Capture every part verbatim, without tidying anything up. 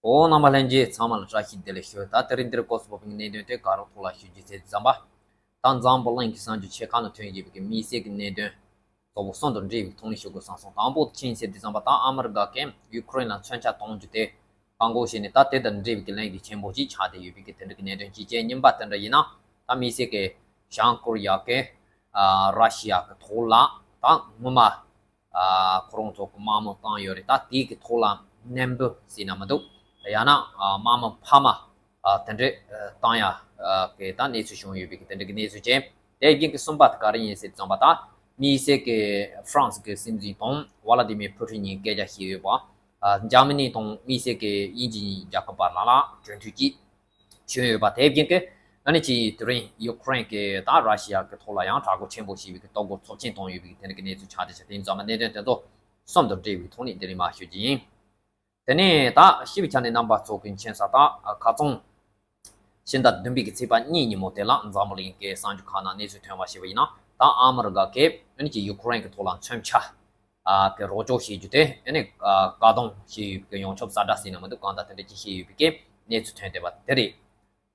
ཨོ། རྣམ་པ་ལྷན་རྒྱས་ཚང་མ་ལ་བཀྲ་ཤིས་བདེ་ལེགས་ཞུ། ད་དེ་རིང་འདིར་ཀོ་སི་བོ་པིང་གནད་དོན་དེ་ག་རོགས་ཐོག་ལ་ཞུ་རྒྱུ་ཟེར་ཙམ་པ། ད་འཛམ་བུ་གླིང་གི་གསར་འགྱུར་ཆེ་ཁག་ནང་ཐོན་ཡོད་པའི་གི་དམིགས་བསལ་གྱི་གནད་དོན་གཙོ་བོ་གསུམ་དང་འབྲེལ་བའི་ཐོག་ནས་ཞུ་དགོས་བསམ་སོང་། དང་པོ་ཅི་ཡིན་ཟེར་དུས་ཙམ་པ། ད་ཨ་མི་རི་ཀ་གིས་ཡུ་ཁུ་རེན་ལ་མཚོན་ཆ་གཏོང་རྒྱུ་དེ་བཀག་འགོག་བྱས་ནས། ད་དེ་དང་འབྲེལ་བའི་གི་ལན་གྱི་ཆེན་པོ་ཅིག་ཆགས་བསྡད་ཡོད་པའི་གི་དེ་འདྲ་གི་གནད་དོན་གཅིག་བྱས། གཉིས་པ་དེ་འདྲ་ཡིན་ན། ད་དམིགས་བསལ་གྱི་བྱང་ཀོ་རི་ཡ་གིས་ཨ་ར་ཤི་ཡ་གི་ཐོག་ལ་ད་སྔོན་མ། ཨ་ཁོ་རང་ཚོ་གི་དམག་མི་བཏང་ཡོད་རེད། ད་དེའི་གི་ཐོག་ལ་ནན་པོ་ཟེར་ན་མི་འདུག་ཡང་ན་ཨ་དམག་མི་འཕར་མ་ཨ་དེ་འདྲས་ཨ་བཏང་ཡ་ཨ་གི་ད་གནས་ཚུལ་བྱུང་ཡོད་པའི་གི་དེ་འདྲ་གི་གནས་ཚུལ་ཅན། དེ་རྒྱུན་གྱི་གསུམ་པ་དེ་ག་རེ་ཡིན་ཟེར་ཙམ་པ། ད་དམིགས་བསལ་གི་ཧྥ་རན་སི་གི་སྲིད་འཛིན་དང་ཝ་ལ་ཏི་མིར་ཕུ་ཐིན་གཉིས་སྐད་ཆ་བཤད་ཡོད་པ། ཨ་འཇར་མ་ནི་དང་དམིགས་བསལ་གི་དབྱིན་ཇི་གཉིས་རྒྱལ་ཁབ་བར་ལ་ལ་གྲོས་མཐུན་གཅིག་བྱུང་ཡོད་པ། དེ་རྒྱུན་གྱི་ཨ་ནི་ཅིག་དེ་རིང་ཡུ་ཁུ་རེན་གྱིས་ད་ར་ཤི་ཡ་གི་ཐོག་ལ་ཡང་དྲག་རྒོལ་ཆེན་པོ་བྱས་པའི་གི་གཏོར་རྒོལ་ཚབས་ཆེན་བཏང་ཡོད་པའི་གི་དེ་འདྲ་གི་གནས་ཚུལ་ཆགས་བསྡད་ཤག་དེ་ཡིན་ཙང་མ་གནད་དོན་དེ་ཚོ་གསུམ་དང་འབྲེལ་བའི་ཐོག་ནས་དེ་རིང་མར་ཞུ་རྒྱུ་ཡིན། དེ་ནས་ད་ཞིབ་ཆ་ནས་རྣམ་པ་ཚོ་གི་མཁྱེན་ས་ད་ཁ་རྩང་ཕྱི་ཟླ་བདུན་པའི་གི་ཚེས་པ་གཉིས་ཉིན་མོ་དེ་ལ་འཛམ་བུ་གླིང་གི་གསར་འགྱུར་ཁག་ནང་གནས་ཚུལ་ཐོན་པ་ཞིག་ཡིན་ན། ད་ཨ་མི་རི་ཀ་གིས་ཨ་ནི་ཅིག་ཡུ་ཁུ་རེན་གྱི་ཐོག་ལ་མཚོན་ཆ་ཨ་གི་རོགས་སྐྱོར་བྱེད་རྒྱུ་དེ་ཨ་ནི་ཨ་བཀག་སྡོམ་བྱས་ཡོད་པའི་གི་ཡོངས་ཁྱབ་གསལ་བསྒྲགས་ཟེར་ན་མི་འདུག་གང་ལྟར་དེ་འདྲ་ཅིག་བྱས་ཡོད་པའི་གི་གནས་ཚུལ་ཐོན་བསྡད་པ་དེ་རེད།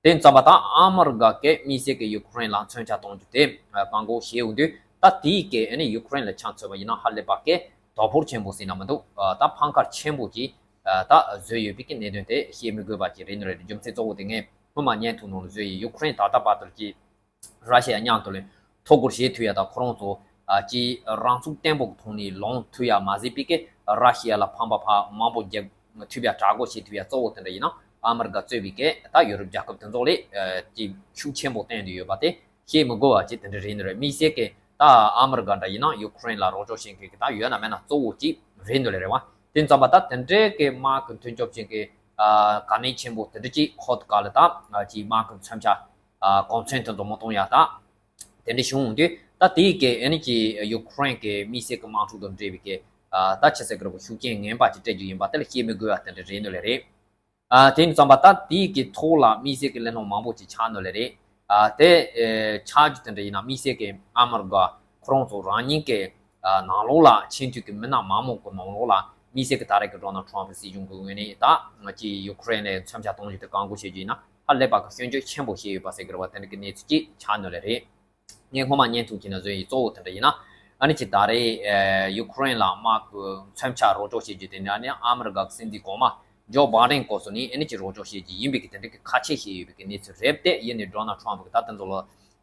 དེ་ཙམ་པ། ད་ཨ་མི་རི་ཀ་གིས་དམིགས་བསལ་གྱི་ཡུ་ཁུ་རེན་ལ་མཚོན་ཆ་གཏོང་རྒྱུ་དེ་ཨ་བཀག་འགོག་བྱས་ཡོང་དུས། ད་དེའི་གི་ཨ་ནི་ཡུ་ཁུ་རེན་ལ་ཆ་མཚོན་པ་ཡིན་ན་ཧ་ལས་པ་གི་དོ་ཕོག་ཆེན་པོ་ཟེར་ན་མི་འདུག་ཨ་ད་ཕམ་ཁ་ཆེན་པོ་ཅིག་ཨ་ད་བཟོས་ཡོད་པའི་གི་གནད་དོན་དེ་བཤད་མི་དགོས་པ་ཅིག་རེད་ནི་རེད། རྒྱུ་མཚན་གཙོ་བོ་དེ་ངས་སྔོན་མ་བརྙན་ཐུང་ནང་ལ་བཟོས་ཡིན། ཡུ་ཁུ་རེན་ད་ལྟ་བར་དུ་ཅིག་ར་ཤི་ཡ་མཉམ་དུ་ལ་ཐོ་འགོད་བྱེད་ཐུབ་ཡ་དང་། ཁོ་རང་ཚོ་ཨ་ཅིག་རང་ཚུགས་བརྟན་པོ་གི་ཐོག་ནས་ལངས་ཐུབ་ཡ་མ་ཟད་པའི་གི་ར་ཤི་ཡ་ལ་ཕམ་པ་ཕར་མང་པོ་རྒྱག་ཐུབ་ཡ་དྲག་རྒོལ་བྱེད་ཐུབ་ཡ་གཙོ་བོ་དེ་འདྲ་ཡིན་ན། ཨ་མི་རི་ཀ་གཙོས་པའི་གི་ད་ཡུ་རོབ་རྒྱལ་ཁབ་དེ་ཚོ་ལ་ཨ་ཅིག་ཤུགས་ཆེན་པོ་བསྟན་བསྡད་ཡོད་པ་དེ་བཤད་མི་དགོས་པ་ཅིག་དེ་འདྲ་རེད་ནི་རེད། དམིགས་བསལ་གི་ད་ཨ་མི་རི་ཀ་འདྲ་ཡིན་ན་ཡུ་ཁུ་རེན་ལ་རོགས་སྐྱོར་བྱེད་མཁན་གི་ད་ཡོད་ན་མེད་ན་གཙོ་བོ་ཅིག་རེད་འདུག་ལེ་རེད་བ། དེ་ཙམ་པ་ད་དེ་འདྲའི་གི་དམག་གི་མཐུན་ཕྱོགས་ཅན་གི་ཨ་དཀའ་གནད་ཆེན་པོ་དེ་འདྲ་ཅིག་ཁོ་ཐག་ལ་ད་ཨ་ཅིག་དམག་གི་མཚོན་ཆ་ཨ་གོ་མཚོན་དེ་ཚོ་མ་གཏོང་ཡ་ད་དེ་འདྲ་བྱུང་དུས། ད་དེའི་གི་ཨ་ནི་ཅིག་ཡུ་ཁུ་རེན་གི་དམིགས་བསལ་གི་དམག་འཁྲུག་དང་འབྲེལ་བའི་གི་ཨ་ད་ཆི་ཟེར་གི་རེད་པ། ཤུགས་རྐྱེན་ངན་པ་ཅིག་སྤྲད་རྒྱུ་ཡིན་པ་དེ་ལ་བཤད་མི་དགོས་པ་དེ་འདྲ་རེད་འདུག་ལེ་རེད། ཨ་དེ་ཡིན་ཙམ་པ་ད་དེའི་གི་ཐོག་ལ་དམིགས་བསལ་གི་གླེང་སློང་མང་པོ་ཅིག་ཆགས་འདུག་ལེ་རེད། ཨ་དེ་ཨེ་ཆགས་རྒྱུ་དེ་འདྲ་ཡིན་ན། དམིགས་བསལ་གི་ཨ་མི་རི་ཀ་ཁོ་རང་ཚོ་རང་ཉིད་ཀྱི་ཨ་ནང་ལོགས་ལ་ཆེས་མཐོའི་གི་མི་སྣ་མང་མང་གི་ནང་ལོགས་ལ་དམིགས་བསལ་གི་ད་རེས་ཀྱི་ཌོ་ནལ་ཊམ་ཕི་སྲིད་གཞུང་གི་ངོས་ནས་ད་ང་ཅིག་ཡུ་ཁུ་རེན་ལ་མཚོན་ཆ་གཏོང་རྒྱུ་དེ་བཀག་འགོག་བྱེད་རྒྱུ་ཡིན་ན་ཧ་ལས་པ་གི་སྐྱོན་བརྗོད་ཆེན་པོ་བྱས་ཡོད་པ་ཟེར་གི་རེད་པ། དེ་འདྲ་གི་གནས་ཚུལ་ཅིག་ཆགས་འདུག་ལེ་རེད། ངས་སྔོན་མ་བརྙན་ཐུང་ཅིག་ནང་བཟོས་ཡིན། གཙོ་བོ་དེ་འདྲ་ཡིན་ན། ཨ་ནི་ཅིག་ད་རེས་ཨེ་ཡུ་ཁུ་རེན་ལ་དམག་གི་མཚོན་ཆ་རོགས་སྐྱོར་བྱེད་རྒྱུ་དེ་འདྲ་ནི་ཨ་མི་རི་ཀ་གི་སྲིད་འཛིན་གོང་མ་ཇོ་བྷའི་ཌེན་སྐབས་སུ་ནས་ཨ་ནི་ཅིག་རོགས་སྐྱོར་བྱེད་རྒྱུ་ཡིན་པའི་གི་དེ་འདྲ་གི་ཁ་ཆད་བཞག་ཡོད་པའི་གི་གནས་ཚུལ་རེད། དེ་ཡིན་ནའི་ཌོ་ནལ་ཊམ་ཕི་གི་ད་དེ་ཚོ་ལ་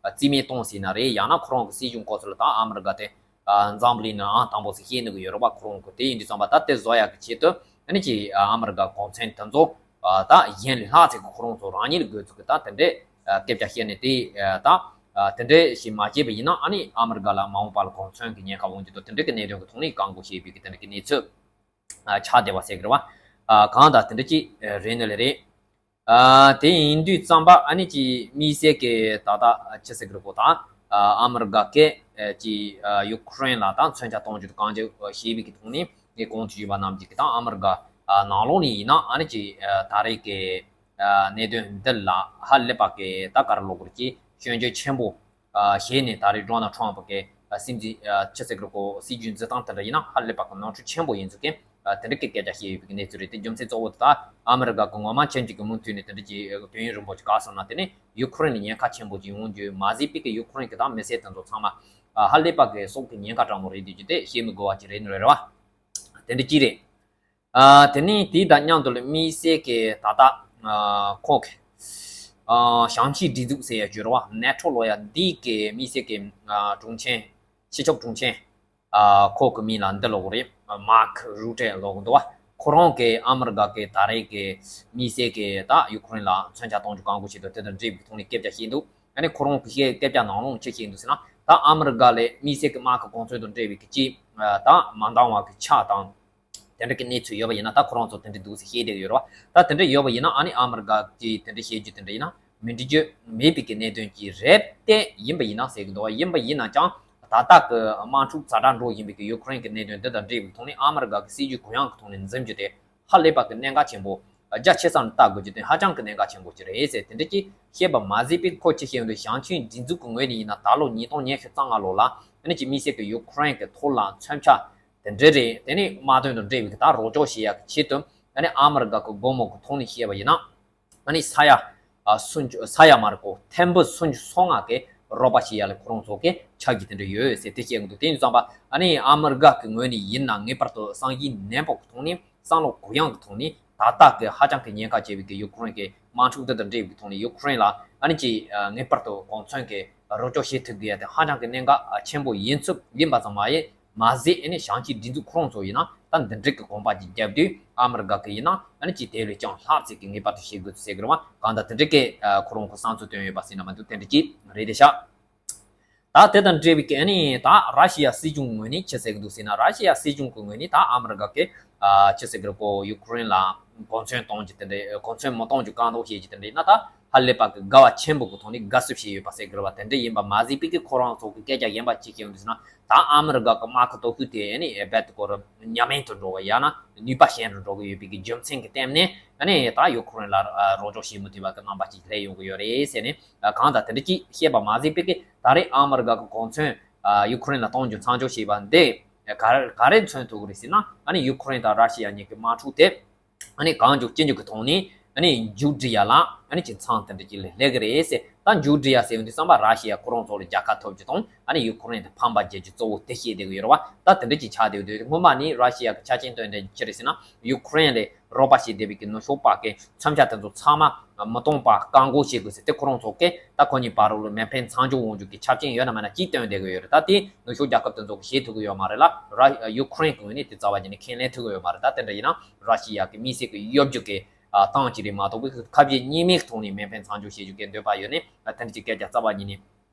རྩིས་མེད་གཏོང་ཟེར་ན་རེད། ཡང་ན་ཁོ་རང་གི་སྲིད་གཞུང་སྐབས་སུ་ལ་ད་ཨ་མི་རི་ཀ་དེ་ཨ་འཛམ་བུ་གླིང་ནང་ཨང་དང་པོ་ཟེར་བཤད་ནི་གི་ཡོད་རེད་པ། ཁོ་རང་གི་དེ་ཡིན་དུས་ཙམ་པ་ད་དེ་བཟོ་ཡག་གི་ཆེད་དུ་ཨ་ནི་ཅིག་ཨ་མི་རི་ཀ་གོང་མཚན་དེ་ཚོ་ཨ་ད་གཞན་ལས་ལྷག་ཚད་ཀྱི་ཁོ་རང་ཚོ་རང་ཉིད་ལ་དགོས་ཚུལ་གྱི་ད་དེ་འདྲའི་ཨ་སྐད་ཆ་བཤད་ནས། དེ་ཨ་ད་ཨ་དེ་འདྲའི་ཞིག་མ་བྱས་པ་ཡིན་ན་ཨ་ནི་ཨ་མི་རི་ཀ་ལ་མ་འོངས་པ་ལ་གོ་མཚོན་གྱི་ཉེན་ཁ་འོང་རྒྱུ་དང་། དེ་འདྲའི་གི་གནད་དོན་གྱི་ཐོག་ནས་བཀག་འགོག་བྱས་པའི་གི་དེ་འདྲ་གི་གནས་ཚུལ་ཨ་ཆགས་བསྡད་པ་ཟེར་གི་རེད་པ། ཨ་གང་ལྟར་དེ་འདྲ་ཅིག་ཨ་རེད་ནི་ལེ་རེད། ཨ་དེ་ཡིན་དུས་ཙམ་པ་ཨ་ནི་ཅིག་དམིགས་བསལ་གྱི་ད་ལྟ་ཆི་ཟེར་གི་རེད་པ། ད་ཨ་ཨ་མི་རི་ཀ་གིས་ཨ་ཅིག་ཨ་ཡུ་ཁུ་རེན་ལ་ད་མཚོན་ཆ་གཏོང་རྒྱུ་དང་གང་ཅི་བྱས་པའི་གི་ཐོག་ནས། ངས་གོང་དུ་ཞུས་པ་རྣམས་ཀྱི་གི་ད་ཨ་མི་རི་ཀ་ཨ་ནང་ལོགས་ནས་ཡིན་ན་ཨ་ནི་ཅིག་ཨ་ད་རེས་ཀྱི་ཨ་གནད་དོན་འདི་ལ་ཧ་ལས་པ་གི་ད་ག་རེ་ལབ་དགོས་རེད། ཅིག་སྐྱོན་བརྗོད་ཆེན་པོ་ཨ་བྱས་ནས། ད་རེས་ཌོ་ནལ་ཊམ་ཕི་གི་ཨ་སྲིད་འཛིན་ཨ་ཆི་ཟེར་གི་རེད་པ། སྲིད་ཇུས་འཛིན་སྟངས་དེ་འདྲ་ཡིན་ན་ཧ་ལས་པ་གི་ནོར་འཁྲུལ་ཆེན་པོ་ཡིན་ཚུལ་གྱི་ཨ་དེ་འདྲ་གི་སྐད་ཆ་བཤད་ཡོད་པའི་གནས་ཚུལ་རེད། དེ་རྒྱུ་མཚན་གཙོ་བོ་དེ་ད་ཨ་མི་རི་ཀ་གི་ངོ་མ་ཁྱིམ་གཅིག་གི་མུ་མཐུད་ནས་དེ་འདྲ་གི་དུས་ཡུན་རིང་པོ་ཅིག་བཀག་སོང་ན། དེ་ནས་ཡུ་ཁུ་རེན་ལ་ཉེན་ཁ་ཆེན་པོ་ཅིག་ཡོང་རྒྱུ་མ་ཟད་པའི་གི་ཡུ་ཁུ་རེན་གི་ད་མི་སེར་དེ་ཚོ་ཚང་མ་ཨ་ཧ་ལས་པ་གི་སྲོག་གི་ཉེན་ཁ་དྲག་མོ་རེད་འདུག་རྒྱུ་དེ་བཤད་མི་དགོས་པ་ཅིག་རེད་ནི་རེད་པ། དེ་འདྲ་ཅིག་རེད། ཨ་དེ་ནས་དེ་དང་མཉམ་དུ་ལ་དམིགས་བསལ་གྱི་ད་ལྟ་ཨ་ཁོ་གི་ཨ་ཞང་ཆིང་སྒྲིག་འཛུགས་ཟེར་ཡ་ཅིག་ཡོད་རེད་པ། ནེ་ཊོ་ལབ་ཡ་འདི་གི་དམིགས་བསལ་གྱི་ཨ་དྲུང་ཆེ། སྤྱི་ཁྱབ་དྲུང་ཆེ་ཨ་ཁོ་གི་མིང་ལ་འདི་ལབ་དགོས་རེད། མཱརྐ་རུ་ཏེ་ལབ་དགོས་འདུག་པ། ཁོ་རང་གིས་ཨ་མི་རི་ཀ་གི་ད་རེས་ཀྱི་དམིགས་བསལ་གྱི་ད་ཡུ་ཁུ་རེན་ལ་མཚོན་ཆ་གཏོང་རྒྱུ་བཀག་འགོག་བྱས་འདུག་དེ་དང་འབྲེལ་བའི་ཐོག་ནས་སྐད་ཆ་བཤད་འདུག་ཨ་ནི་ཁོ་རང་གི་བཤད་སྐད་ཆ་ནང་ལོགས་ཅི་བཤད་འདུག་ཟེར་ན། ད་ཨ་མི་རི་ཀ་ལ་དམིགས་བསལ་གྱི་དམག་གི་གོ་མཚོན་དང་འབྲེལ་བའི་གི་ཅིག་ཨ་ད་མ་འདང་བ་གི་ཆ་དང་དེ་འདྲ་གི་གནས་ཚུལ་ཡོད་པ་ཡིན་ན། ད་ཁོ་རང་ཚོ་དེ་འདྲ་འདུག་ཟེར་བཤད་བསྡད་ཡོད་རེད་པ། ད་དེ་འདྲ་ཡོད་པ་ཡིན་ན་ཨ་ནི་ཨ་མི་རི་ཀ་གིས་དེ་འདྲ་བཤད་རྒྱུ་དེ་འདྲ་ཡིན་ན་མི་འགྲིག་རྒྱུ་མེད་པའི་གི་གནད་དོན་ཅིག་རེད། དེ་ཡིན་པ་ཡིན་ན་ཟེར་གི་འདུག་པ། ཡིན་པ་ཡིན་ན་ཀྱང་ད་ལྟ་གི་དམག་འཁྲུག་ཛ་དྲག་འགྲོ་བཞིན་པའི་གི་ཡུ་ཁུ་རེན་གི་གནད་དོན་འདི་དང་འབྲེལ་བའི་ཐོག་ནས་ཨ་མི་རི་ཀ་གི་སྲིད་ཇུས་གུ་ཡངས་གི་ཐོག་ནས་འཛིན་རྒྱུ་དེ་ཧ་ལས་པ་གི་གནད་འགག་ཆེན་པོ། རྒྱ་ཆེ་ས་ནས་ལྟ་དགོས་རྒྱུ་དེ་ཧ་ཅང་གི་གནད་འགག་ཆེན་པོ་ཅིག་རེད་ཟེར། དེ་འདྲ་ཅིག་བཤད་པ་མ་ཟད་པའི་ཁོ་ཅི་བཤད་ཡོང་དུས་ཞང་ཆིང་སྒྲིག་འཛུགས་ཀྱི་ངོས་ནས་ཡིན་ན་ད་ལོ་ཉིས་སྟོང་ཉི་ཤུ་རྩ་ལྔ་ལོ་ལ་ཨ་ནི་ཅིག་དམིགས་བསལ་གྱི་ཡུ་ཁུ་རེན་གྱི་ཐོག་ལ་མཚོན་ཆ་དེ་འདྲ་རེད། དེ་ནས་དམག་དོན་དང་འབྲེལ་བའི་གི་ད་རོགས་སྐྱོར་བྱེད་ཡག་གི་ཆེད་དུ་ ཨ་ནི་ཨ་མི་རི་ཀ་གི་སྒོ་མོ་གི་ཐོག་ནས་བཤད་པ་ཡིན་ན། ཨ་ནི་ས་ཡ་ཨ་སུམ་ཅུ་ས་ཡ་མ་རེད་གོ། ཐེར་འབུམ་སུམ་ཅུ་སོ་ལྔ་གི་རོགས་པ་བྱེད་ཡ་ལ་ཁོ་རང་ཚོ་གི་ཆ་རྒྱུས་དེ་འདྲ་ཡོད་ཟེར་དེ་བཤད་གི་འདུག་དེ་ཡིན་ཙང་པ་ཨ་ནི་ཨ་མི་རི་ཀ་གི་ངོས་ནས་ཡིན་ན་ངེས་པར་དུ་བསམ་གཞིག་ནན་པོ་གི་ཐོག་ནས། བསམ་བློ་གུ་ཡངས་ཀྱི་ཐོག་ནས་ད་ལྟ་གི་ཧ་ཅང་གི་ཉེན་ཁ་ཆེ་བའི་གི་ཡུ་ཀེ་རེན་གྱི་དམག་འཁྲུག་འདི་དང་འབྲེལ་བའི་ཐོག་ནས་ཡུ་ཀེ་རེན་ལ་ཨ་ནི་ཅིག་ངེས་པར་དུ་གོ་མཚོན་གྱི་རོགས་སྐྱོར་བྱེད་ཐུབ་དགོས་ཡ་དེ་ཧ་ཅང་གི་གནད་འགག་ཆེན་པོ་ཡིན་ཚུལ་ཡིན་པ་ཙམ་མ་ཡིན་མ་ཟད། ཨ་ནི་ཞིང་ཆེན་སྒྲིག་འཛུགས་ཁོ་རང་ཚོ་ཡིན་ན་ད་འདི་འགྲིག་གི་གོམ་པ་ཅིག་བརྒྱབ་དུས་ཨ་མི་རི་ཀ་གི་ཡིན་ན་ཨ་ནི་ཅིག་དེ་ལས་ཀྱང་ལྷག་ཙམ་གྱི་ངེས་པར་དུ་བྱེད་དགོས་ཟེར་གི་རེད་བ། གང་ལྟར་དེ་འགྲིག་གི་ཁོ་རང་ཁོ་བསམ་ཚུལ་བཏོན་ཡོད་པ་ཟེར་ན་མི་འདུག་དེ་འདྲ་ཅིག་རེད་དེ་ཤག་ད་དེ་དང་འབྲེལ་བའི་གི་ཨ་ནི་ད་ར་ཤི་ཡ་སྲིད་གཞུང་ངོས་ནས་ཅི་ཟེར་གི་འདུག་ཟེར་ན། ར་ཤི་ཡ་སྲིད་གཞུང་གི་ངོས་ནས་ད་ཨ་མི་རི་ཀ་གི་ཨ་ཅི་ཟེར་གི་རེད་གོ། ཡུ་ཀེ་རེན་ལ་གོ་མཚོན་གཏོང་རྒྱུ་དེ་འདྲ་གོ་མཚོན་མི་གཏོང་རྒྱུ་བཀག་འགོག་བྱེད་རྒྱུ་དེ་འདྲ་ཡིན་ན་ད་ཧ་ལས་པ་གི་དགའ་བ་ཆེན་པོ་གི་ཐོག་ནས་དགའ་བསུ་བྱས་ཡོད་པ་ཟེར་གི་རེད་བ། དེ་འདྲ་ཡིན་པ་མ་ཟད་པའི་གི་ཁོ་རང་ཚོ་གི་སྐད་ཆ་གཞན་པ་ཅི་བཤད་ཡོང་འདུག་ཟེར་ན། ད་ཨ་མི་རི་ཀ་གི་དམག་གི་སྟོབས་ཤུགས་དེ་ཨ་ནི་རྦད་དེ་ཁོ་རང་ཉམས་དམས་དུ་འགྲོ་བ་ཡང་ན་ནུས་པ་ཞན་དུ་འགྲོ་གི་ཡོད་པའི་གི་རྒྱུ་མཚན་གྱི་སྟེང་ནས་ཨ་ནི་ད་ཡུ་ཀེ་རེན་ལ་རོགས་སྐྱོར་བྱེད་མི་ཐུབ་པ་གི་རྣམ་པ་ཅིག་སླེབས་ཡོང་གི་ཡོད་རེད་ཟེར་ནས། གང་ལྟར་དེ་འདྲ་ཅིག་བཤད་པ་མ་ཟད་པའི་གི་ད་རེས་ཨ་མི་རི་ཀ་གི་གོ་མཚོན་ཡུ་ཀེ་རེན་ལ་གཏོང་རྒྱུ་མཚམས་འཇོག་བྱས་པ་འདི་ག་རེ་ག་རེ་མཚོན་ཐུབ་ཀྱི་རེད་ཟེར་ན། ཨ་ནི་ཡུ་ཀེ་རེན་དང་ར་ཤི་ཡ་གཉིས་ཀྱི་དམག་འཁྲུག་དེ་ཨ་ནི་གང་མགྱོགས་ཅི་མགྱོགས་ཀྱི་ཐོག་ནས་ཨ་ནི་མཇུག་སྒྲིལ་ཡ་ལ་ཨ་ནི་ཅིག་མཚམས་དེ་འདྲ་ཅིག་ལ་སླེབས་ཀྱི་རེད་ཟེར། ད་མཇུག་སྒྲིལ་ཡ་ཟེར་ཡོང་དུས་ཙམ་པ་ར་ཤི་ཡ་ཁོ་རང་ཚོ་ལ་རྒྱལ་ཁ་ཐོབ་རྒྱུ་དང་ཨ་ནི་ཡུ་ཀེ་རེན་དེ་ཕམ་པ་བྱེད་རྒྱུ་གཙོ་བོ་དེ་བཤད་བསྡད་ཀྱི་ཡོད་རེད་བ། ད་དེ་འདྲ་ཅིག་ཆགས་བསྡད་ཡོད་དུས་སྔོན་མ་ནས་ར་ཤི་ཡ་གི་ཆ་རྐྱེན་སྟོན་དེ་ཅི་རེད་ཟེར་ན། ཡུ་ཀེ་རེན་ལ་རོགས་པ་བྱེད་བསྡད་པའི་གི་ནུབ་ཕྱོགས་པ་གི་མཚོན་ཆ་དེ་ཚོ་ཚང་མ་མི་གཏོང་པ་བཀག་འགོག་བྱེད་དགོས་ཟེར་ཏེ་ཁོ་རང་ཚོ་གིས་ད་ཁོ་གཉིས་བར་ལ་མེ་འཕེན་མཚམས་འཇོག་ཡོང་རྒྱུ་གི་ཆ་རྐྱེན་ཡོད་ན་མེད་ན་ཅིག་སྟོན་བསྡད་ཀྱི་ཡོད་རེད། ད་དེ་ནུབ་ཕྱོགས་རྒྱལ་ཁབ་དེ་ཚོ་གིས་བྱེད་ཐུབ་ཀྱི་ཡོད་མ་རེད་ལ། ར་ཡུ་ཀེ་རེན་གི་ངོས་ནས་དེ་རྩ་བ་ཉིད་ནས་ཁས་ལེན་ཐུབ་ཀྱི་ཡོད་མ་རེད། ད་དེ་འདྲ་ཡིན་ན་ར་ཤི་ཡ་གི་དམིགས་བསལ་གྱི་གཡོ་སྒྱུ་གི་ཨ་ཐང་ཅིག་རེད་མ་གཏོགས་པའི་ཁ་བྱེད་གཉིས་མེད་ཐོག་ནས་མེ་འཕེན་མཚམས་འཇོག་བྱེད་རྒྱུ་གི་འདོད་པ་ཡོད་ནས་ཨ་དེ་འདྲ་ཅིག་སྐད་ཆ་རྩ་བ་ཉིད་ནས་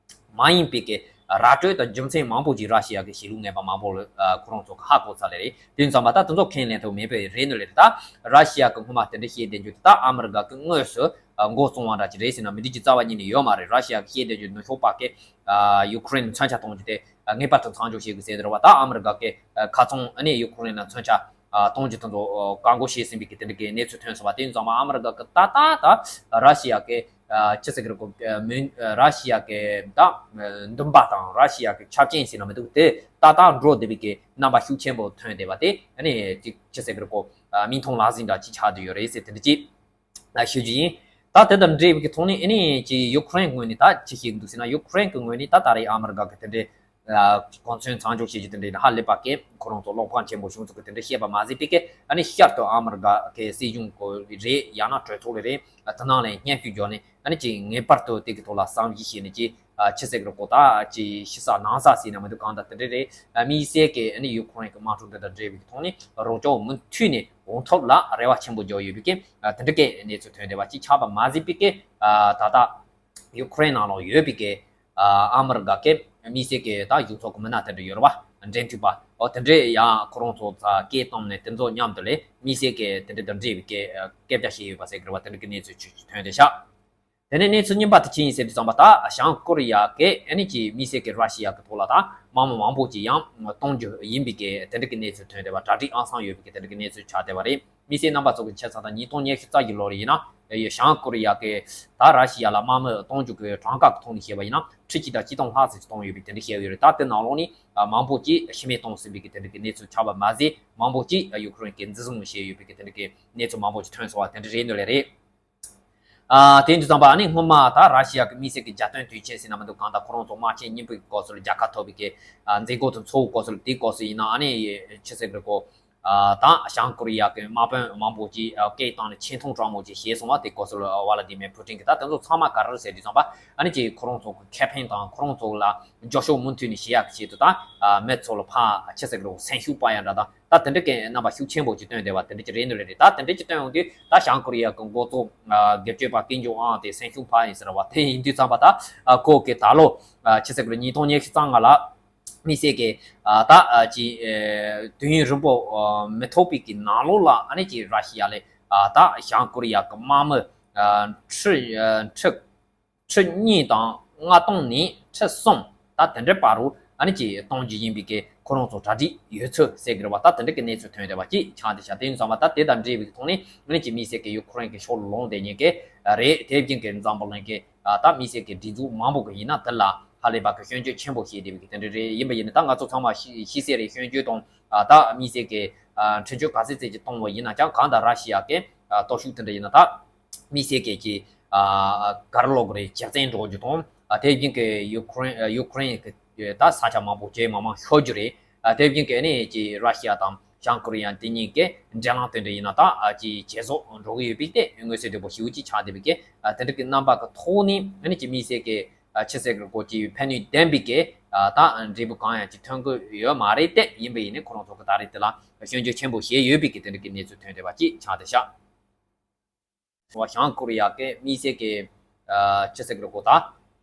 མ་ཡིན་པའི་གི་ར་སྤྲོད་དང་རྒྱུ་མཚན་མང་པོ་ཅིག་ར་ཤི་ཡ་གི་གཞིས་ལུས་ངན་པ་མང་པོ་ལ་ཨ་ཁོ་རང་ཚོ་གི་ཧ་གོ་ཚར་ལེ་རེད། དེ་ཙམ་པ་ད་དེ་ཚོ་ཁས་ལེན་ཐུབ་མེད་པའི་རེད་ནོ་ལེ་རེད། ད་ར་ཤི་ཡ་གི་སྔོན་མ་དེ་འདྲ་བཤད་བསྡད་རྒྱུ་དེ་ད་ཨ་མི་རི་ཀ་གི་དངོས་སུ་ཨ་མགོ་བཙུགས་པ་འདྲ་ཅིག་རེད་ཟེར་ན་མི་འགྲིག་རྒྱུ་རྩ་བ་ཉིད་ནས་ཡོད་མ་རེད། ར་ཤི་ཡ་གི་བཤད་བསྡད་རྒྱུ་ནུབ་ཕྱོགས་པ་གི་ཨ་ཡུ་ཀེ་རེན་མཚོན་ཆ་གཏོང་རྒྱུ་དེ་ཨ་ངེས་པར་དུ་མཚམས་འཇོག་བྱེད་དགོས་ཟེར་བ། ད་ཨ་མི་རི་ཀ་གི་ཨ་ཁ་ཚང་ཨ་ནི་ཡུ་ཀེ་རེན་ལ་མཚོན་ཆ་ཨ་གཏོང་རྒྱུ་དེ་ཚོ་ཨ་བཀག་འགོག་བྱས་ཟིན་པའི་གི་དེ་འདྲ་གི་གནས་ཚུལ་ཐོན་སོང་བ། དེ་ཡིན་ཙང་མ་ཨ་མི་རི་ཀ་གི་ད་ལྟ་ད་ར་ཤི་ཡ་གི་ཨ་ཅི་ཟེར་གི་རེད་གོ། མི་ར་ཤི་ཡ་གི་ད་འདུན་པ་དང་ར་ཤི་ཡ་གི་ཆ་རྐྱེན་ཟེར་ན་མི་འདུག་དེ་ཏག་ཏག་འགྲོ་བསྡད་པའི་གི་རྣམ་པ་ཤུགས་ཆེན་པོ་ཐོན་བསྡད་པ་དེ་ཨ་ནི་ཅི་ཅི་ཟེར་གི་རེད་གོ། ཨ་མིག་མཐོང་ལག་ཟིན་འདྲ་ཅིག་ཆགས་བསྡད་ཡོད་རེད་ཟེར་དེ་འདྲ་ཅིག་ཨ་ཞུ་རྒྱུ་ཡིན། ད་དེ་དང་འབྲེལ་བའི་གི་ཐོག་ནས་ཨ་ནི་ཅི་ཡུ་ཀེ་རེན་ངོས་ནས་ད་ཅི་བཤད་ཀྱི་འདུག་ཟེར་ན། ཡུ་ཀེ་རེན་གི་ངོས་ནས་ད་ད་རེས་ཨ་མི་རི་ཀ་གི་དེ་འདྲའི་ཨ་གོ་མཚོན་མཚམས་འཇོག་བྱེད་རྒྱུ་དེ་འདྲའི་ཧ་ལས་པ་གི་ཁོ་རང་ཚོ་བློ་ཕམ་ཆེན་པོ་བྱུང་ཚུལ་གི་དེ་འདྲ་བཤད་པ་མ་ཟད་པའི་གི་ཨ་ནི་ཤར་དུ་ཨ་མི་རི་ཀ་གི་སྲིད་གཞུང་གི་རེད་ཡང་ན་གྲོས་ཚོགས་ལ་རེད། ཨ་དེ་ནང་ལ་སྙན་ཞུ་བརྒྱབ་ནས་ཨ་ནི་ཅི་ངེས་པར་དུ་དེ་གི་ཐོག་ལ་བསམ་གཞིག་བྱས་ནས་ཅི་ཨ་ཅི་ཟེར་གི་རེད་གོ། ད་ཅི་ཕྱི་ས་ནང་ས་ཟེར་ན་མི་འདུག་གང་ལྟར་དེ་འདྲ་རེད། ཨ་དམིགས་བསལ་གི་ཨ་ནི་ཡུ་ཀེ་རེན་གི་དམག་འཁྲུག་འདི་དང་འབྲེལ་བའི་གི་ཐོག་ནས་རོགས་སྐྱོར་མུ་མཐུད་ནས་གཏོང་ཐབས་ལ་རེ་བ་ཆེན་པོ་བརྒྱབ་ཡོད་པའི་གི་ཨ་དེ་འདྲ་གི་གནས་ཚུལ་ཐོན་བསྡད་པ་ཅིག་ཆགས་པ་མ་ཟད་པའི་གི་ཨ་ད་ལྟ་ཡུ་ཀེ་རེན་ནང་ལོགས་ཡོད་པའི་གི་ཨ་ཨ་མི་རི་ཀ་གི་དམིགས་བསལ་གི་ད་གཞུང་ཚབ་གི་མི་སྣ་དེ་འདྲ་ཡོད་རེད་བ། འབྲེལ་མཐུད་པ་འོ་དེ་འདྲས་ཡང་ཁོ་རང་ཚོ་ཚ་སྐད་བཏང་ནས་དེ་ཚོ་མཉམ་དུ་ལས་དམིགས་བསལ་གི་དེ་འདྲ་དང་འབྲེལ་བའི་གི་ཨ་སྐད་ཆ་བཤད་ཡོད་པ་ཟེར་གི་རེད་བ། དེ་འདྲ་གི་གནས་ཚུལ་ཅིག་ཐོན་བསྡད་ཤག་དེ་ནས་གནས་ཚུལ་གཉིས་པ་དེ་ཅི་ཡིན་ཟེར་དུས་ཙམ་པ་ད་བྱང་ཀོ་རི་ཡ་གི་ཨ་ནི་ཅིག་དམིགས་བསལ་གི་ར་ཤི་ཡ་གི་ཐོག་ལ་ད་དམག་མི་མང་པོ་ཅིག་ཡང་གཏོང་རྒྱུ་ཡིན་པའི་གི་དེ་འདྲ་གི་གནས་ཚུལ་ཐོན་བསྡད་པ། གྲ་སྒྲིག་ཨང་སང་ཡོད་པའི་གི་དེ་འདྲ་གི་གནས་ཚུལ་ཆགས་བསྡད་པ་རེད། དམིགས་བསལ་རྣམ་པ་ཚོ་གི་ཆ་ཚང་དང་ཉིས་སྟོང་ཉི་ཤུ་རྩ་བཞི་ལོ་རེ་ཡིན་ན་ཡ་བྱང་ཀོ་རི་ཡ་གི་ད་ར་ཤི་ཡ་ལ་དམག་མི་གཏོང་རྒྱུ་གི་གྲངས་ཀ་གི་ཐོག་ནས་བཤད་པ་ཡིན་ན་ཁྲི་གཅིག་དང་ཆིག་སྟོང་ལྷག་ཙམ་ཞིག་གཏོང་ཡོད་པའི་དེ་འདྲ་བཤད་ཡོད་རེད། ད་དེ་ནང་ལོགས་ནས་མང་པོ་ཅིག་ཤི་རྨས་བཏང་ཟིན་པའི་གི་དེ་འདྲ་གི་གནས་ཚུལ་ཆགས་པ་མ་ཟད་མང་པོ་ཅིག་ཡུ་ཀེ་རེན་གི་འཛིན་བཟུང་བྱས་ཡོད་པའི་གི་དེ་འདྲ་གི་གནས་ཚུལ་མང་པོ་ཅིག་ཐོན་སོང་བ་དེ་འདྲ་རེད་འདོད་ལེ་རེད། ཨ་དེ་འདྲ་ཙམ་པ་ཨ་ནི་སྔོན་མ་ད་ར་ཤི་ཡ་གི་དམིགས་བསལ་གྱི་རྒྱལ་དོན་དུས་ཆེན་ཟེར་ན་མི་འདུག་གང་ལྟར་ཁོ་རང་ཚོ་དམག་ཆེན་གཉིས་པའི་སྐབས་སུ་རྒྱལ་ཁ་ཐོབ་པའི་གི་ཨ་མཛད་སྒོ་དང་ཚོགས་སྐབས་སུ་དེའི་སྐབས་སུ་ཡིན་ན་ཨ་ནི་ཆི་ཟེར་གི་རེད་གོ། ཨ་ད་བྱང་ཀོ་རི་ཡ་གི་དམག་དཔོན་མང་པོ་ཅིག་ཨ་སྐད་བཏང་ནས་ཆེ་མཐོང་དྲང་མོ་ཅིག་བྱས་སོང་བ། དེ་སྐབས་སུ་ཝ་ལ་ཏི་མེ་ཕུ་ཏིན་གི་ད་དེ་ཚོ་ཚང་མ་ག་རེ་ཟེར་དུས་ཙམ་པ་ཨ་ནི་ཅིག་ཁོ་རང་ཚོ་གི་ཁེ་ཕན་དང་ཁོ་རང་ཚོ་ལ་འགྱོད་བཤགས་མུ་མཐུད་ནས་བྱེད་ཡག་གི་ཆེད་དུ་ད་ཨ་མི་ཚོ་ལ་ཕར་ཆི་ཟེར་གི་རེད་གོ། སེམས་ཤུགས་སྤར་ཡ་འདྲ་དང་། ད་དེ་འདྲ་གི་རྣམ་པ་ཤུགས་ཆེན་པོ་ཅིག་སྟོན་བསྡད་པ་དེ་འདྲ་ཅིག་རེད་འདུག་ལེ་རེད། ད་དེ་འདྲ་ཅིག་སྟོན་ཡོང་དུས་ད་བྱང་ཀོ་རི་ཡ་གི་འགོ་གཙོ་ཨ་སྒེར་གཅོད་པ་ཀིམ་ཇོང་ཨན་དེ་སེམས་ཤུགས་འཕར་ཡིན་ཟེར་བ་དེ་ཡིན་དུས་ཙམ་པ་ད་ཨ་ཁོ་གི་ད་ལོ་ཨ་ཆི་ཟེར་གི་རེད་ཉིས་སྟོང་ཉི་ཤུ་རྩ་ལྔ་ལ་དམིགས་བསལ་གི་ཨ་ད་ཨ་ཅིག་ཨ་དུས་ཡུན་རིང་པོ་ཨ་མི་ཐོགས་པའི་གི་ནང་ལོགས་ལ་ཨ་ནི་ཅིག་ར་ཤི་ཡ་ལ་ཨ་ད་བྱང་ཀོ་རི་ཡ་གི་དམག་མི་ཨ་ཁྲི་ཨ་ཁྲི་ཁྲི་གཉིས་དང་ལྔ་སྟོང་ནས་ཁྲི་གསུམ་ད་དེ་འདྲའི་བར་རུ་ཨ་ནི་ཅིག་གཏོང་རྒྱུ་ཡིན་པའི་གི་ཁོ་རང་ཚོ་གྲ་སྒྲིག་ཡོད་ཚུལ་ཟེར་གི་རེད་བ། ད་དེ་འདྲའི་གི་གནས་ཚུལ་ཐོན་བསྡད་པ་ཅིག་ཆགས་བསྡད་ཤག་དེ་ཡིན་ཙང་བ་ད་དེ་དང་འབྲེལ་བའི་གི་ཐོག་ནས་ཨ་ནི་ཅིག་དམིགས་བསལ་གི་ཡུ་ཁུ་རེན་གི་ཕྱོགས་ལ་ལངས་བསྡད་མཁན་གི་རེད། དེ་བཞིན་གི་འཛམ་བུ་གླིང་གི་ད་དམིགས་བསལ་གི་སྒྲིག་འཛུགས་མང་པོ་གི་ཡིན་ན་དེ་ལ་ ཧ་ལས་པ་གི་སྐྱོན་བརྗོད་ཆེན་པོ་བྱས་བསྡད་པའི་གི་དེ་འདྲ་རེད། ཡིན་པ་ཡིན་ན་ད་ང་ཚོ་ཚང་མ་ཤེས་ཤེས་གསལ་རེད། སྐྱོན་བརྗོད་དང་ད་དམིགས་བསལ་གི་ཁྲིམས་གཅོད་ག་ཚད་ཚད་ཅིག་གཏོང་བ་ཡིན་ན་ཀྱང་གང་ལྟར་ར་ཤི་ཡ་གི་སྟོབས་ཤུགས་དེ་འདྲ་ཡིན་ན་ད་དམིགས་བསལ་གི་ཀྱི་ག་རེ་ལབ་དགོས་རེད། ཇེ་བཙན་འགྲོ་རྒྱུ་དང་དེ་བཞིན་གི་ཡུ་ཁུ་རེན་ཡུ་ཁུ་རེན་གི་ད་ས་ཆ་མང་པོ་ཇེ་མང་མང་ཤོར་རྒྱུ་རེད། དེ་བཞིན་གི་ཨ་ནི་ཀྱི་ར་ཤི་ཡ་དང་བྱང་ཀོ་རི་ཡ་དེ་གཉིས་ཀྱི་འབྲེལ་ལམ་དེ་འདྲ་ཡིན་ན་ད་ཀྱི་ཇེ་བཟང་འགྲོ་གི་ཡོད་པའི་དེ་མངོན་གསལ་དོད་པོ་ཞེ་པོ་ཅིག་ཆགས་བསྡད་པའི་གི་དེ་འདྲ་གི་རྣམ་པ་གི་ཐོག་ནས་ཨ་ནི་ཀྱི་དམིགས་བསལ་གི་ཆི་ཟེར་གི་གོ་ཀྱི་ཕན་ནུས་ལྡན་པའི་གི་ད་འབྲས་བུ་གང་ཡང་ཅིག་ཐོན་གི་ཡོད་མ་རེད། དེ་ཡིན་པ་ཡིན་ནི་ཁོ་རང་ཚོ་གི་ད་རེས་དེ་ལ་སྐྱོན་བརྗོད་ཆེན་པོ་བྱས་ཡོད་པའི་གི་དེ་འདྲ་གི་གནས་ཚུལ་ཐོན་བསྡད་པ་ཅིག་ཆགས་བསྡད་ཤག་བྱང་ཀོ་རི་ཡ་གི་དམིགས་བསལ་གི་ཨ་ཅི་ཟེར་གི་རེད་གོ། ད་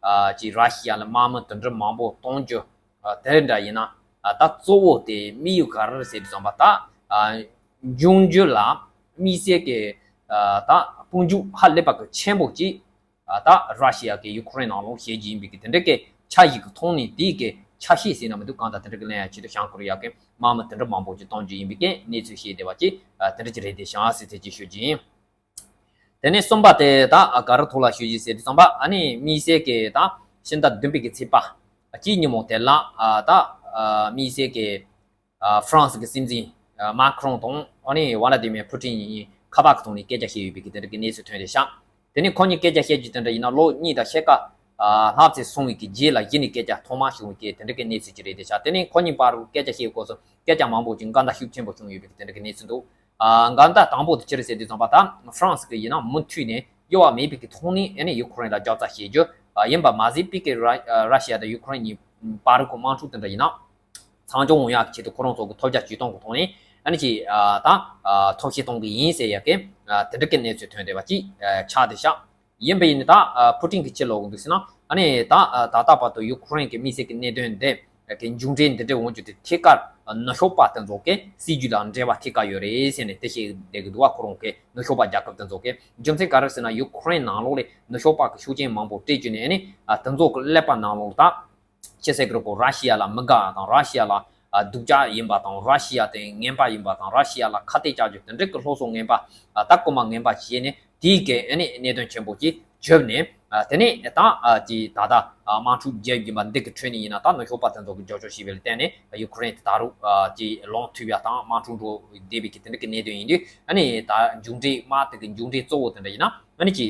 ཨ་ཅི་ར་ཤི་ཡ་ལ་དམག་མི་དུད་འགྲོ་མང་པོ་གཏོང་རྒྱུ་ཨ་དེ་འདྲ་ཡིན་ན་ཨ་ད་གཙོ་བོ་དེ་དམིགས་ཡུལ་ག་རེ་རེད་ཟེར་དུས་ཙམ་པ་ད་ཨ་འབྱུང་འགྱུར་ལ་དམིགས་བསལ་གི་ཨ་ད་དཔུང་འཇུག་ཧ་ལས་པ་གི་ཆེན་པོ་ཅིག་ཨ་ད་ར་ཤི་ཡ་གི་ཡུ་ཁུ་རེན་ནང་ལོགས་བྱེད་རྒྱུ་ཡིན་པའི་གི་དེ་འདྲ་གི་འཆར་གཞི་གི་ཐོག་ནས་དེའི་གི་ཆ་ཤས་ཟེར་ན་མི་འདུག་གང་ལྟར་དེ་འདྲ་གི་ལེན་ཡ་ཆེད་དུ་བྱང་ཀོ་རི་ཡ་གི་དམག་མི་དུད་འགྲོ་མང་པོ་ཅིག་གཏོང་རྒྱུ་ཡིན་པའི་གི་གནས་ཚུལ་བཤད་བསྡད་པ་ཅིག་ཨ་དེ་འདྲ་ཅིག་རེད་དེ་བྱང་ཟེར་ཚད་ཅིག་ཞུ་རྒྱུ་ཡིན། དེ་ནས་གསུམ་པ་དེ་ད་ག་རེ་ཐོག་ལ་ཞུ་རྒྱུ་ཟེར་དུས་ཙམ་པ་ཨ་ནི་དམིགས་བསལ་གྱི་ད་ཕྱི་ཟླ་བདུན་པའི་གི་ཚེས་པ་གཅིག་ཉིན་མོ་དེ་ལ་ཨ་ད་ཨ་དམིགས་བསལ་གྱི་ཨ་ཧྥ་རན་སི་གི་སྲིད་འཛིན་ཨ་མཱ་ཁི་རོང་དང་ཨ་ནི་ཝ་ལ་ཏི་མེ་ཕུ་ཏིན་གཉིས་ཁ་པར་གྱི་ཐོག་ནས་སྐད་ཆ་བཤད་ཡོད་པའི་གི་དེ་འདྲ་གི་གནས་ཚུལ་ཐོན་རེད་ཤག་དེ་ནས་ཁོ་གཉིས་སྐད་ཆ་བཤད་རྒྱུ་དེ་འདྲ་ཡིན་ན་ལོ་གཉིས་དང་ཕྱེད་ཀ་ཨ་ལྷག་ཙམ་སོང་བའི་གི་རྗེས་ལ་གཞི་ནས་སྐད་ཆ་ཐོག་མ་བྱུང་བའི་གི་དེ་འདྲ་གི་གནས་ཚུལ་ཅིག་རེད་དེ་ཤག་དེ་ནས་ཁོ་གཉིས་བར་དུ་སྐད་ཆ་བཤད་སྐབས་སུ་སྐད་ཆ་མང་པོ་ཅིག་འགལ་ཟླ་ཤུགས་ཆེན་པོ་བྱུང་ཡོད་པའི་གི་དེ་འདྲ་གི་གནས་ཚུལ་འདུག་ཨ་འགལ་ཟླ་དང་པོ་དེ་ཅི་རེད་ཟེར་དུས་ཙམ་པ་ད་ཧྥ་རན་སི་གི་ཡིན་ན་མུ་མཐུད་ནས་གཡོ་བ་མེད་པའི་གི་ཐོག་ནས་ཨ་ནི་ཡུ་ཁུ་རེན་ལ་རྒྱབ་རྩ་བྱེད་རྒྱུ་ཨ་ཡིན་པ་མ་ཟད་པའི་གི་ར་ར་ཤི་ཡ་དང་ཡུ་ཁུ་རེན་གཉིས་བར་གི་དམག་འཁྲུག་དེ་འདྲ་ཡིན་ན་མཚམས་འཇོག་འོང་ཡག་གི་ཆེད་དུ་ཁོ་རང་ཚོ་གི་ཐོལ་རྒྱག་ཇུས་གཏོང་གི་ཐོག་ནས་ཨ་ནི་ཅིག་ཨ་ད་ཨ་ཐབས་ཤེས་གཏོང་གི་ཡིན་ཟེར་ཡག་གི་ཨ་དེ་འདྲ་གི་གནས་ཚུལ་ཐོན་བསྡད་པ་ཅིག་ཨ་ཆགས་བསྡད་ཤག་ཡིན་པ་ཡིན་ན་ད་ཨ་ཕུ་ཏིན་གྱིས་ཅི་ལབ་ཀྱི་འདུག་ཟེར་ན་ཨ་ནི་ད་ཨ་ད་ལྟ་བར་དུ་ཡུ་ཁུ་རེན་གྱི་དམིགས་བསལ་གྱི་གནད་དོན་འདི་གི་མཇུག་འབྲས་འདི་འདྲ་འོང་རྒྱུ་དེ་ཐད་ཀར་ནུབ་ཕྱོགས་པ་དེ་ཚོ་གི་སྲིད་ཇུས་ལ་འབྲེལ་བ་ཐད་ཀར་ཡོད་རེད་ཟེར་ནས་དེ་བཤད་བསྡད་ཀྱི་འདུག་བ། ཁོ་རང་གི་ནུབ་ཕྱོགས་པ་རྒྱལ་ཁབ་དེ་ཚོ་གི་རྒྱུ་མཚན་ག་རེ་ཟེར་ན་ཡུ་ཁུ་རེན་ནང་ལོགས་ལ་ནུབ་ཕྱོགས་པ་གི་ཤུགས་རྐྱེན་མང་པོ་སྤྲད་བཅུག་ནས་ཨ་ནི་ཨ་དེ་ཚོ་གི་ཀླད་པ་ནང་ལོགས་ད་ཅི་ཟེར་གི་རེད་གོ། ར་ཤི་ཡ་ལ་མི་དགའ་དང་ར་ཤི་ཡ་ལ་ཨ་སྡུག་ཅག་ཡིན་པ་དང་ར་ཤི་ཡ་དེ་ངན་པ་ཡིན་པ་དང་ར་ཤི་ཡ་ལ་ཁ་གཏད་བཅག་རྒྱུ་དེ་འདྲ་གི་སློབ་གསོ་ངན་པ་ཨ་ད་རྐུ་མ་ངན་པ་བྱས་ནས་དེའི་གི་ཨ་ནི་གནད་དོན་ཆེན་པོ་ཅིག་བརྒྱབ་ནས་ཨ་དེ་ནས་ད་ཨ་ཅི་ད་ལྟ་ཨ་དམག་འཁྲུག་བརྒྱབ་ཡིན་པ་འདི་གི་ཁྲོད་ནས་ཡིན་ན་ད་ནུབ་ཕྱོགས་པ་དེ་ཚོ་གི་རྒྱབ་སྐྱོར་བྱས་པ་ལ་བརྟེན་ནས་ཡུ་ཁུ་རེན་དེ་ད་རུང་ཨ་ཅི་ལངས་ཐུབ་ཡ་དང་དམག་འཁྲུག་འགྲོ་བསྡད་པའི་གི་དེ་འདྲ་གི་གནད་དོན་ཡིན་དུས་ཨ་ནི་ད་མཇུག་འབྲས་དམག་དེ་གི་མཇུག་འབྲས་གཙོ་བོ་དེ་འདྲ་ཡིན་ན་ཨ་ནི་ཅི་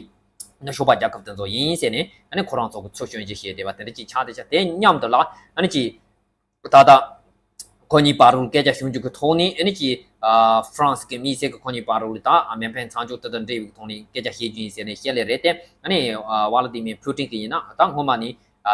ནུབ་ཕྱོགས་པ་རྒྱལ་ཁབ་དེ་ཚོ་ཡིན་ཟེར་ནས་ཨ་ནི་ཁོ་རང་ཚོ་གི་ཚུར་ཞོན་རྒྱུ་བྱས་བསྡད་པ་དེ་འདྲ་ཅིག་ཆགས་བསྡད་ཤག་དེ་མཉམ་དུ་ལ་ཨ་ནི་ཅི་ད་ལྟ་ཁོ་གཉིས་བར་དུ་སྐད་ཆ་བྱུང་རྒྱུ་གི་ཐོག་ནས་ཨ་ནི་ཅི་ཨ་ཧྥ་རན་སི་གི་དམིགས་བསལ་གི་ཁོ་གཉིས་བར་དུ་ད་མེ་འཕེན་མཚམས་འཇོག་དེ་དང་འབྲེལ་བའི་ཐོག་ནས་སྐད་ཆ་བཤད་རྒྱུ་ཡིན་ཟེར་ནས་བཤད་ལེ་རེད་དེ། ཨ་ནི་ཨ་ཝ་ལ་ཏི་མིར་ཕུ་ཏིན་གི་ཡིན་ན་ད་སྔོན་མ་ནས་ཨ་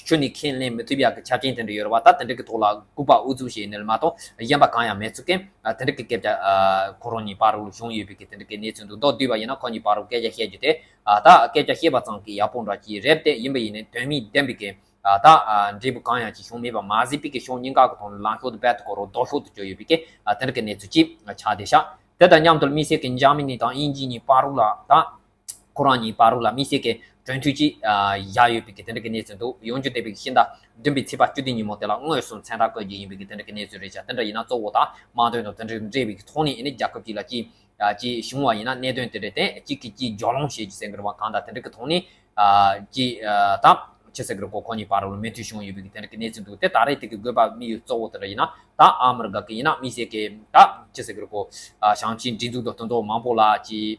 ཆུ་ནས་ཁས་ལེན་མི་ཐུབ་ཡག་གི་ཆ་རྐྱེན་དེ་འདྲ་ཡོད་རེད་བ། ད་དེ་འདྲ་གི་ཐོག་ལ་སྐུད་པ་ཨུ་ཚུགས་བྱས་ནས་མ་གཏོགས་གཞན་པ་གང་ཡང་མེད་ཚུལ་གི་ཨ་དེ་འདྲ་གི་སྐད་ཆ་ཨ་ཁོ་རང་གཉིས་བར་དུ་བྱུང་ཡོད་པའི་གི་དེ་འདྲ་གི་གནས་ཚུལ་འདུག་མདོར་བསྡུས་པ་ཡིན་ན་ཁོ་གཉིས་བར་དུ་སྐད་ཆ་བཤད་རྒྱུ་དེ་ཨ་ད་སྐད་ཆ་བཤད་པ་ཙམ་གི་ཡག་པོ་འདྲ་ཅིག་རེད་དེ། ཡིན་པ་ཡིན་ནའི་དོན་སྨིན་ལྡན་པའི་གི་ཨ་ད་ཨ་འབྲས་བུ་གང་ཡང་ཅིག་བྱུང་མེད་པ་མ་ཟད་པའི་གི་ཕྱོགས་གཉིས་ཀ་གི་ཐོག་ནས་ལངས་ཕྱོགས་དེ་རྦད་དེ་ཁོ་རང་ལྡོག་ཕྱོགས་དུ་གྱུར་ཡོད་པའི་གི་ཨ་དེ་འདྲ་གི་གནས་ཚུལ་ཅིག་ཆགས་བསྡད་ཤག་དེ་དང་མཉམ་དུ་དམིགས་བསལ་གི་འཇར་མ་ནི་དང་དབྱིན་ཇི་གཉིས་བར་དུ་ལ་ད་ཁོ་རང་གཉིས་བར་དུ་ལ་དམིགས་བསལ་གི་གྲོས་མཐུན་ཅིག་ཨ་བཞག་ཡོད་པའི་གི་དེ་འདྲ་གི་གནས་ཚུལ་འདུག་ཡོང་རྒྱུ་བསྡད་པའི་གི་ཕྱི་ཟླ་བདུན་པའི་ཚེས་པ་བཅུ་བདུན་ཉིན་མོ་དེ་ལ་དངོས་སུ་མཚན་རྟགས་བཀོད་རྒྱུ་ཡིན་པའི་གི་དེ་འདྲ་གི་གནས་ཚུལ་རེད་ཤག་དེ་འདྲ་ཡིན་ན་གཙོ་བོ་ད་དམག་དོན་དང་དེ་འདྲ་འབྲེལ་བའི་གི་ཐོག་ནས་ཨ་ནི་རྒྱལ་ཁབ་ཅིག་ལ་ཅིག་ཨ་ཅིག་བྱུང་བ་ཡིན་ན་གནད་དོན་དེ་འདྲ་དེ་གཅིག་གིས་གཅིག་སྦྱོར་སློང་བྱེད་རྒྱུ་ཟེར་གི་རེད་བ། གང་ལྟར་དེ་འདྲ་གི་ཐོག་ནས་ཨ་ཅིག་ཨ་ད་ཅི་ཟེར་གི་རེད་གོ། ཁོ་གཉིས་བར་དུ་མོས་མཐུན་བྱུང་ཡོད་པའི་གི་དེ་འདྲ་གི་གནས་ཚུལ་འདུག་དེ་ད་རེས་དེ་གི་དགོས་པ་དམིགས་ཡུལ་གཙོ་བོ་དེ་འདྲ་ཡིན་ན་ད་ཨ་མི་རི་ཀ་གི་ཡིན་ན་དམིགས་བསལ་གི་ད་ཅི་ཟེར་གི་རེད་གོ། ཨ་བྱང་ཆིངས་སྒྲིག་འཛུགས་དང་དེ་ཚོ་མང་པོ་ལ་ཅིག་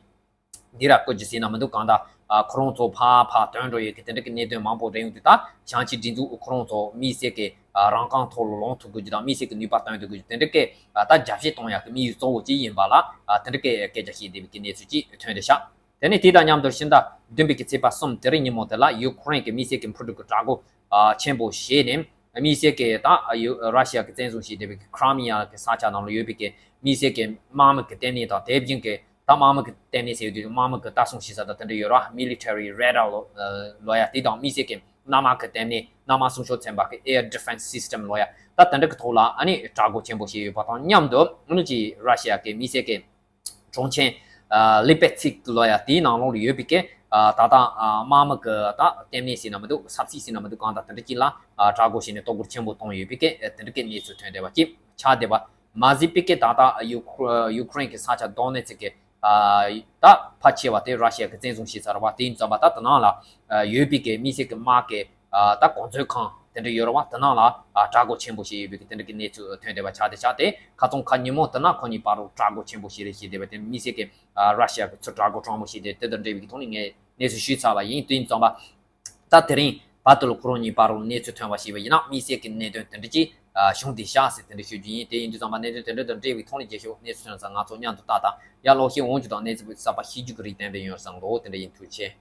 འདི་ར་བཀོད་རྒྱུ་ཟེར་ན་མི་འདུག་གང་ལྟར་ཨ་ཁོ་རང་ཚོ་ཕར་ཕར་ཐོན་འགྲོ་ཡོད་གི་དེ་འདྲ་གི་གནད་དོན་མང་པོ་རེད་ཡོང་དུས་ད་བྱང་ཆིངས་སྒྲིག་འཛུགས་ཁོ་རང་ཚོ་དམིགས་བསལ་གི་ཨ་རང་རྐང་ཐོག་ལ་ལངས་ཐུབ་དགོས་རྒྱུ་དང་དམིགས་བསལ་གི་ནུས་པ་བཏོན་ཐུབ་དགོས་རྒྱུ་དེ་འདྲ་གི་ཨ་ད་རྒྱབ་བཤད་གཏོང་ཡག་གི་དམིགས་ཡུལ་གཙོ་བོ་ཅིག་ཡིན་པ་ལ་ཨ་དེ་འདྲ་གི་སྐད་ཆ་བཤད་བསྡད་པའི་གི་གནས་ཚུལ་ཅིག་ཐོན་བསྡད་ཤག་དེ་ནས་དེ་དང་མཉམ་དུ་ཕྱི་ཟླ་བདུན་པའི་གི་ཚེས་པ་གསུམ་དེ་རིང་ཉིན་མོ་དེ་ལ་ཡུ་ཁུ་རེན་གི་དམིགས་བསལ་གི་འཕུར་གྲུ་གི་དྲག་རྒོལ་ཨ་ཆེན་པོ་བྱས་ནས་དམིགས་བསལ་གི་ད་ཡུ་ར་ཤི་ཡ་གི་བཙན་བཟུང་བྱས་བསྡད་པའི་གི་ཁི་རི་མི་ཡ་གི་ས་ཆ་ནང་ལ་ཡོད་པའི་གི་དམིགས་བསལ་གི་དམག་མི་གི་ལྟེ་གནས་དང་དེ་བཞིན་གི་ད་དམག་མི་གི་ལྟེ་གནས་ཟེར་དུས་དམག་མི་གི་ལྟ་སྲུང་བྱེད་ས་དང་དེ་འདྲ་ཡོད་ར། མི་ལི་ཊེ་རི་རེ་ཌར་ལོ་ལོ་ཡ་དེ་དང་དམིགས་བསལ་གི་གནམ་དམག་གི་ལྟེ་གནས་གནམ་དམག་སྲུང་སྐྱོབ་ཚན་པ་གི་air defense system་ལོ་ཡ་ད་དེ་འདྲ་གི་ཐོག་ལ་ཨ་ནི་དྲག་རྒོལ་ཆེན་པོ་བྱས་ཡོད་པ་དང་མཉམ་དུ་ཨ་ནི་ཅི་ར་ཤི་ཡ་གི་དམིགས་བསལ་གི་གྲོང་ཆེན་ཨ་ལི་པེ་ཚིག་ལོ་ཡ་དེའི་ནང་ལོགས་ལ་ཡོད་པའི་གི་ཨ་ད་ལྟ་ཨ་དམག་མི་གི་ད་ལྟེ་གནས་ཟེར་ན་མི་འདུག་ས་ཚིགས་ཟེར་ན་མི་འདུག་གང་ལྟར་དེ་འདྲ་ཅིག་ལ་ཨ་དྲག་རྒོལ་བྱས་ནས་གཏོར་རྒོལ་ཆེན་པོ་བཏང་ཡོད་པའི་གི་ཨ་དེ་འདྲ་གི་གནས་ཚུལ་ཐོན་བསྡད་པ་ཅིག་ཆགས་བསྡད་པ། མ་ཟད་པའི་གི་ད་ལྟ་ཡུ་ཡུ་ཁུ་རེན་གི་ས་ཆ་དོ་ནེ་ཚིག་གི་ཨ་ད་ཕལ་ཆེ་བ་དེ་ར་ཤི་ཡ་གི་བཙན་བཟུང་བྱས་ཚར་བ་དེ་ཡིན་ཙམ་པ་ད་དེ་ནང་ལ་ཨ་ཡོད་པའི་གི་དམིགས་བསལ་གི་དམག་གི་ ད་གོ་མཛོད་ཁང་དེ་འདྲ་ཡོད་རེད་བ། དེ་ནང་ལ་དྲག་རྒོལ་ཆེན་པོ་ཞིག་ཡོད་པའི་གི་དེ་འདྲ་གི་གནས་ཚུལ་ཐོན་བསྡད་པ་ཆགས་ཏེ་ཆགས་ཏེ། ཁ་སང་ཁ་ཉིན་མོ་དེ་ན་ཁོ་གཉིས་བར་དུ་དྲག་རྒོལ་ཆེན་པོ་ཞིག་རེད་ཞེས་བསྡད་པ་དེ་དམིགས་བསལ་གི་ར་ཤི་ཡ་གི་ཚུར་དྲག་རྒོལ་གྲང་མོ་ཞིག་དེ་དེ་དང་འབྲེལ་བའི་གི་ཐོག་ནས་ངས་གནས་ཚུལ་ཞུས་ཚར་བ་ཡིན། དེ་ཡིན་ཙང་པ། ད་དེ་རིང་བར་དུ་ལ་ཁོ་རང་གཉིས་བར་དུ་གནས་ཚུལ་ཐོན་པ་ཞིག་ཡིན་ན་དམིགས་བསལ་གྱི་གནད་དོན་དེ་འདྲ་ཅིག་བྱུང་བསྡད་ཤག་ཟེར་དེ་འདྲ་ཤོད་རྒྱུ་ཡིན། དེ་ཡིན་དུས་ཙམ་པ་གནད་དོན་དེ་འདྲ་དང་འབྲེལ་བའི་ཐོག་ནས་རྒྱལ་ཤོག་གནས་ཚུལ་ཐོན་ཙང་ང་ཚོ་མཉམ་དུ་ལྟ་དང་། ཡར་ཀློག་ཤེས་འོང་རྒྱུ་དང་གནས་ཚུལ་གསར་པ་ཤེས་རྒྱུ་གི་རིགས་ཏན་ཏན་ཡོང་བསམ་འདུག་དེ་འདྲ་ཡིན། ཐུགས་རྗེ་ཆེ།